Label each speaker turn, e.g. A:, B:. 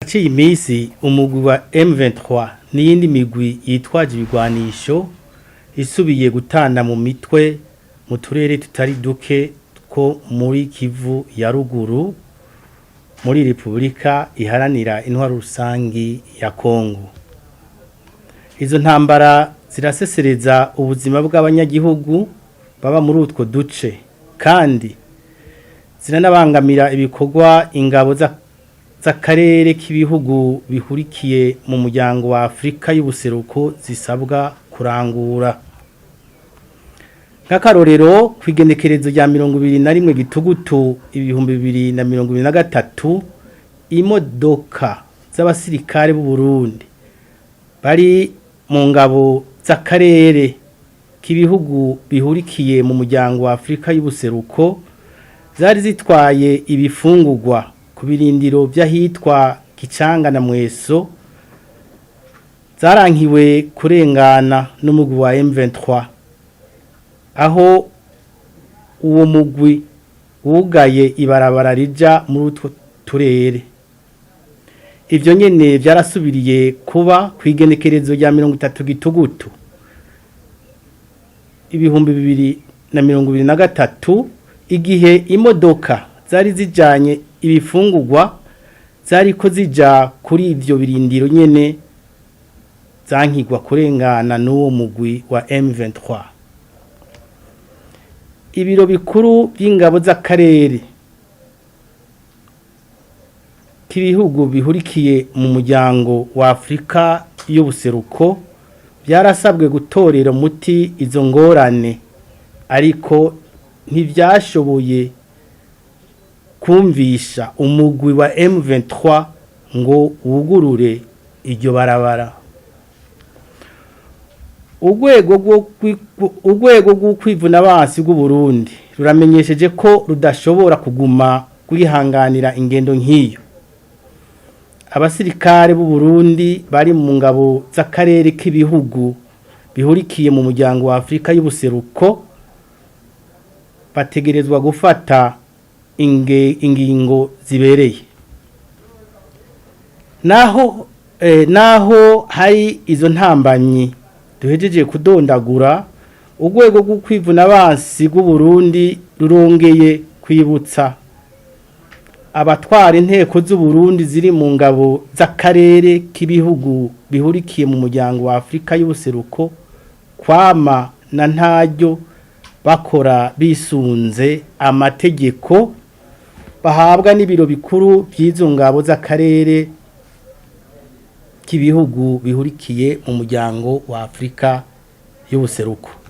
A: Haciye iminsi umugwi wa M23 n'iyindi migwi yitwaje ibigwanisho isubiye gutana mu mitwe mu turere tutari duke two muri Kivu ya ruguru muri Repubulika Iharanira Intwaro Rusangi ya Kongo. Izo ntambara zirasesereza ubuzima bw'abanyagihugu baba muri utwo duce, kandi ziranabangamira ibikorwa ingabo z'akarere k'ibihugu bihurikiye mu muryango wa Afrika y'ubuseruko zisabwa kurangura. Nk'akarorero, ku igenekerezo rya 21 Gitugutu 2023, imodoka z'abasirikare b'u Burundi bari mu ngabo z'akarere k'ibihugu bihurikiye mu muryango wa Afrika y'ubuseruko zari zitwaye ibifungurwa ku birindiro by'ahitwa Kicanga na Mweso zarankiwe kurengana n'umugwi wa M23, aho uwo mugwi wugaye ibarabara rija muri utwo turere. Ivyo nyene vyarasubiriye kuba ku igenekerezo rya 30 Gitugutu 2023, igihe imodoka zari zijanye ibifungurwa zariko zija kuri ivyo birindiro nyene zankigwa kurengana n'uwo mugwi wa M23. Ibiro bikuru by'ingabo z'akarere k'ibihugu bihurikiye mu muryango wa Afrika y'ubuseruko byarasabwe gutorera umuti izo ngorane, ariko ntibyashoboye kumvisha umugwi wa M23 ngo wugurure iryo barabara. Urwego rw'ukwivuna abansi bw'u Burundi ruramenyesheje ko rudashobora kuguma kwihanganira ingendo nk'iyo. Abasirikare b'u Burundi bari mu ngabo z'akarere k'ibihugu bihurikiye mu muryango wa Afrika y'ubuseruko bategerezwa gufata ingingo zibereye. Naho hari izo ntambanyi duhejeje kudondagura, urwego rw'ukwivuna abansi bw'u Burundi rurongeye kwibutsa abatwara inteko z'u Burundi ziri mu ngabo z'akarere k'ibihugu bihurikiye mu muryango wa Afrika y'ubuseruko kwama na ntaryo bakora bisunze amategeko bahabwa n'ibiro bikuru by'izo ngabo z'akarere k'ibihugu bihurikiye mu muryango wa Afrika y'ubuseruko.